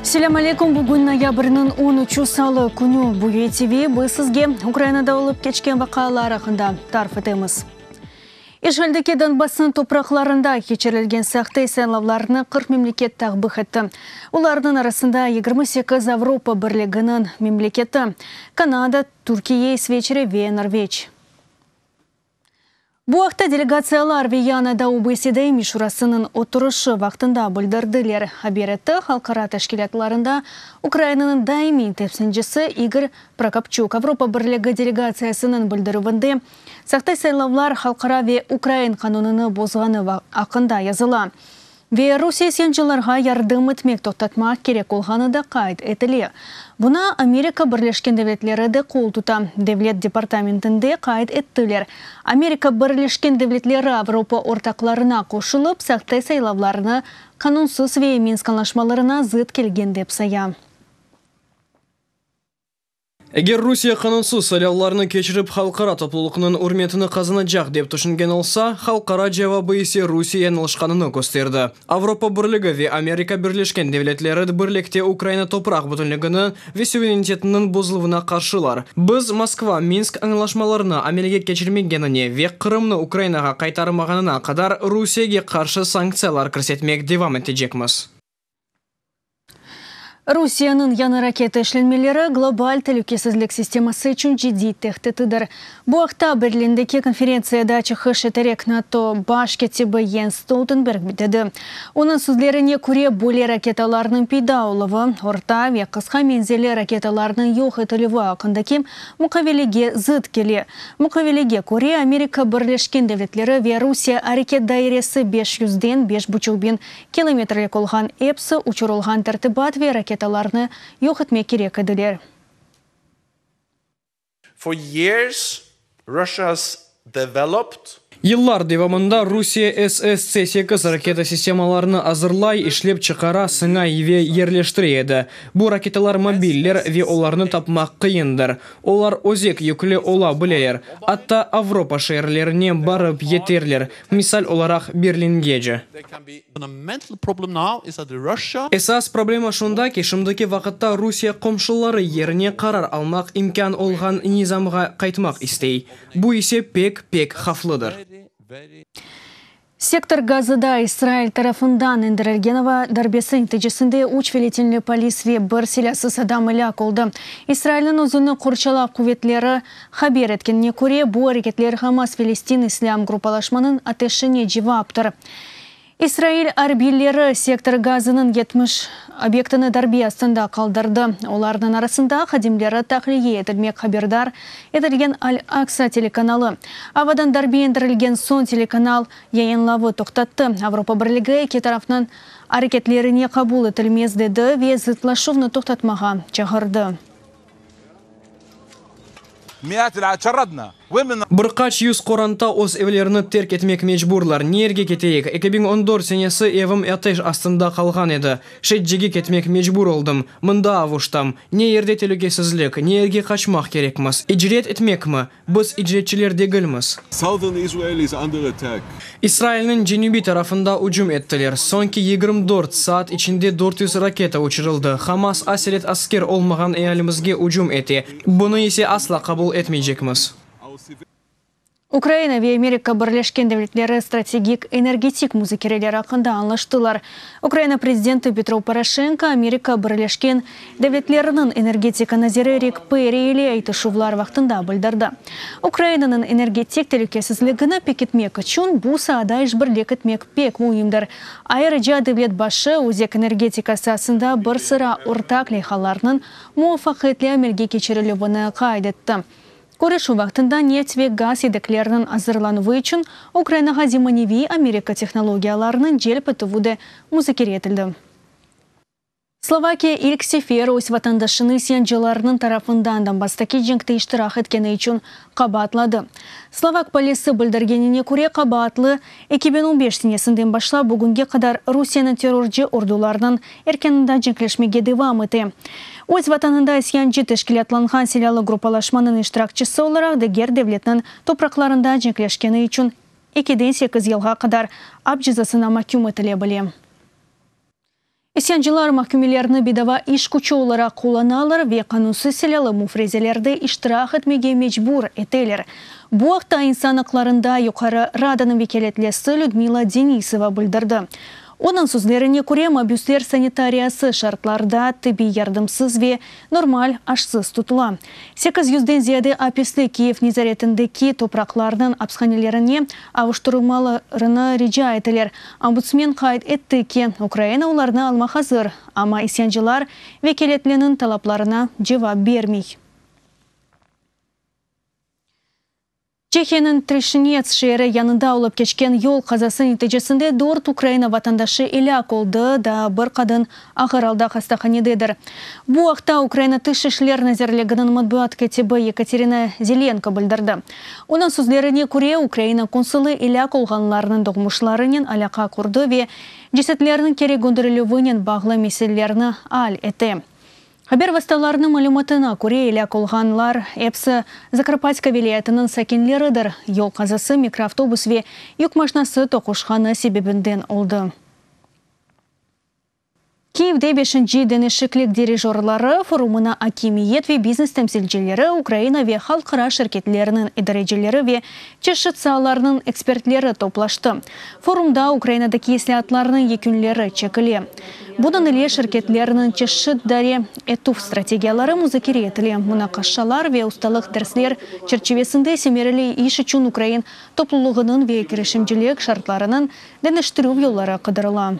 Selâm aleyküm, bugün noyabrniñ on üçü, salı künü. Bu UATV, biz sizge Ukrainada olıp keçken vaqialar aqqında tarif etemiz. İşğaldeki Donbassnıñ topraqlarında keçirilgen sahte saylavlarnı 40 memleket takbih etti. Olarnıñ arasında 28 Avropa Birliginiñ memleketi, Kanada, Türkiye, İsveçre ve Norveç. Bu aqta delegatsiyalar Viyanada ÖBSE Daimiy Şurasınıñ oturışı vaqtında bildirdiler, haber etti halqara teşkilâtlarında Ukrainanıñ daimiy temsilcisi İgor Prokopçuk. Avropa Birligi delegatsiyasınıñ bildirüvinde sahte saylavlar halqara ve ukrain qanunını bozğanı aqqında yazıla. Ve Rusiye isyancılarğa yardım etmek toqtatmaq kerek olğanı da qayd etile. Buña Amerika Birleşken Devletleri de qol tuta, Devlet departamentinde qayd ettiler. Amerika Birleşken Devletleri Avropa ortaqlarına qoşulıp, sahte saylavlarnı qanunsız ve Minsk añlaşmalarına zıt kelgen dep saya. Eger Rusiye qanunsız saylavlarnı keçirip halqara toplulıqnıñ ürmetini qazanacaq dep tüşüngen olsa, halqara cevabı ise Rusiye yañlışqanını kösterdi. Avropa Birligi ve Amerika Birleşken Devletleri birlikte Ukraina topraq bütünligini ve suverenitetiniñ bozuluvına qarşılar. Biz Moskva Minsk añlaşmalarını amelge keçirmegenine ve Qırımnı Ukrainağa qaytarmağanına qadar Rusiyege qarşı sanktsiyalar kirsetmek devam etecekmiz. Rusiyeniñ yañı raketa işlenmeleri global telükesizlik sisteması içün ciddiy tehditidir. Bu aqta Berlindeki konferentsiyada çıqış eterek NATO baş kâtibi Jens Stoltenberg dedi. Onıñ sözlerine köre, böyle raketalarnıñ peyda oluvı, orta ve qısqa menzilli raketalarnıñ yoq etilüvi aqqındaki muqavelege zıt kele. Muqavelege köre, Amerika Birleşken Devletleri ve Rusiye areket dairesi 500-den 5500 kilometrlik olğan episi uçurılğan tertibat ve raketalarnı yoq etmek kerek ediler. For years, Russia has developed Yıllar devamında Rusiye SS-C8 raketa sistemalarını azırlay, işlep çıqara, sınay ve yerleştire edi. Bu raketalar mobiller ve olarnı tapmaq qıyındır. Olar özek yüklü ola bileler, atta Avropa şeerlerine barıp yeterler, misal olaraq Berlingece. Esas problema şunda ki, şimdiki vaqıtta Rusiye qomşuları yerine qarar almaq imkân olğan nizamğa qaytmaq istey. Bu ise pek, pek havflıdır. Sektor Gazada İsrail tarafından endirilgen ava darbesi neticesinde üç filistinli polis ve bir silâsız adam elâk oldı. İsrailniñ özüni qorçalav quvetleri haber etkenine köre, bu areketler Hamas Filistin islâm gruppalaşmanıñ ateşine cevaptır. İsrail arbiyleri Sektor Gazanıñ 70 obyektini darbe astında qaldırdı. Olarnıñ arasında hadimleri tahliye etilmek haberdar etilgen Al-Aksa telekanalı. Avadan darbe endirilgen soñ telekanal yayınlavı toqtattı. Avropa Birligi eki tarafnıñ areketlerine qabul etilmez dedi ve zıtlaşuvnı toqtatmağa çağırdı. Bir qaç yüz qoranta öz evlerini terk etmek mecburlar. Ne yerge keteyik? 2014 senesi evim ateş astında qalğan edi. Şeccege ketmek mecbur oldım. Mında avuştım. Ne yerde telükesizlik, ne yerge qaçmaq kerekmiz? İcret etmekmi? Biz icretçiler degilmiz. Southern Israel is under attack. İsrailniñ cenübiy tarafında ücüm ettiler. Soñki 24 saat içinde 400 raketa uçurıldı. Hamas aselet asker olmağan ealimizge ücüm ete. Bunı ise asla qabul etmeycekmiz. Ukraina ve Amerika Birleşken Devletleri strategik energetik muzakereler aqqında añlaştılar. Ukraina prezidenti Petro Poroşenko Amerika Birleşken Devletleriniñ energetika naziri Rik Perri ile aytışuvlar vaqtında bildirdi. Ukrainanıñ energetik telükesizligini pekitmek içün bu saada işbirlik etmek pek müimdir. Ayrıca devlet başı özek energetika saasında bir sıra ortaq leyhalarnıñ muvafaqiyetli amelge keçirilüvini qayd etti. Körüşüv vaqtında neft ve gaz yedekleriniñ azırlanuvı içün Ukrainağa zemaneviy Amerika tehnologiyalarınıñ celp etüvi de muzakere etildi. Slovakiya ilk sefer öz vatandaşını isyancılarnıñ tarafından Donbasstaki cenkte iştirak etkeni içün qabaatladı. Slovak polisi bildirgenine köre, qabaatlı 2015 senesinden başlap bugünge qadar Rusiyeniñ terrorcı ordularınıñ erkânında cenkleşmege devam ete. Öz vatanında isyancı teşkilâtlanğan silâlı gruppalaşmanıñ iştirakçisi olaraq diger devletniñ topraqlarında cenkleşkeni içün 2-den 8 yılğa qadar ap cezasına mahküm etile bile. İsyancılar mahkümelerni bedava iş küçü olaraq qullanalar ve qanunsız silâlı müfrezelerde iştirak etmege mecbur eteler. Bu aqta İnsan aqlarında Yuqarı Radanıñ vekâletlisi Lüdmila Denisova bildirdi. Onıñ sözlerine köre, mabüsler sanitariyasız şartlarda, tibbiy yardımsız ve normal aşsız tutula. 800-den ziyade apisli Kiyev nezaretindeki topraqlarnıñ apishanelerine avuştırılmalarını rica eteler. Ombudsmen qayd etti ki, Ukraina olarnı almaq azır, amma isyancılar vekâletliniñ talaplarına cevap bermey. Çehiyanıñ Treşinets şeeri yanında olıp keçken yol qazası neticesinde dört Ukraina vatandaşı elâk oldı, daa bir qadın ağır alda hastahanededir. Bu aqta Ukraina Tış işler nazirliginiñ matbuat kâtibi Yekaterina Zelenko bildirdi. Onıñ sözlerine köre, Ukraina konsulı elâk olğanlarnıñ doğmuşlarınen alâqa qurdı ve cesetlerniñ keri gönderilüvinen bağlı meselelerni al ete. Haber vastalarınıñ malümatına köre, elâk olğanlar episi Zakarpatska vilâyetiniñ sakinleridir. Yol qazası mikroavtobus ve yük maşnası toquşqanı sebebinden oldı. Kiyevde beşinci deñişiklik dirijorları forumına akimiyet ve biznes temsilcileri, Ukraina ve halqara şirketleriniñ idarecileri ve çeşit saalarnıñ ekspertleri toplaştı. Forumda Ukrainadaki islâatlarnıñ yekünleri çekile. Bunıñ ile şirketlerniñ çeşit dare etüv strategiyaları muzakere etile, munaqaşalar ve ustalıq dersler çerçivesinde semereli iş içün ukrain toplulığınıñ ve kirişimcilik şartlarınıñ deñiştirüv yolları qıdırıla.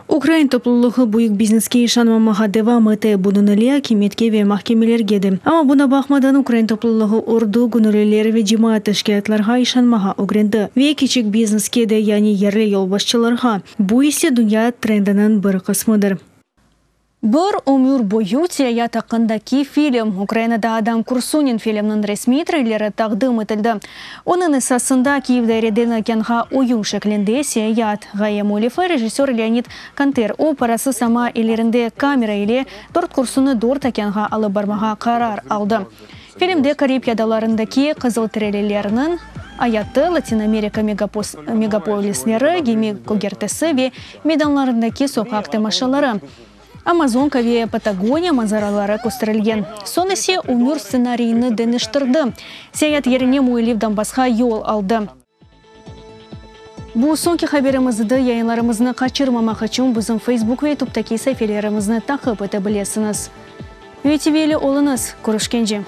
Ukrain toplulığı büyük bizneske işanmamağa devam ete, bunıñ ile akimiyetke ve mahkemelerge de. Amma buna baqmadan, ukrain toplulığı ordu, göñülliler ve cemaat teşkilâtlarğa işanmağa ögrendi. Ve kiçik bizneske de, yani yerli yolbaşçılarğa. Bu ise dünya trendiniñ bir qısmıdır. Bir ömür boyu seyaat aqqındaki film, Ukrainada Adam Kursunin filminiñ resmiy treyleri taqdim etildi. Onıñ esasında Kiyev daireden okeanğa oyun şeklinde seyaat. Ğaye müellifi, rejissör Leonid Kanter. O, parasız, amma ellerinde kamera ile dört kursunı dört okeanğa alıp barmağa qarar aldı. Filmde Karib adalarındaki qızılterililerniñ ayatı, Latin Amerika megapolisleri, gemi kögertesi ve meydanlarındaki soqaq temaşaları, Amazonka ve Patagoniya manzaraları kösterilgen. Soñ ise ömür stsenariyini deñiştirdi, seyaat yerine müellif Donbassqa yol aldı. Bu soñki haberimiz edi. Yayınlarımıznı qaçırmamaq içün bizim Facebook ve YouTube'taki saifelerimizni taqip ete bilesiñiz. UATV ile oluñız. Körüşkence!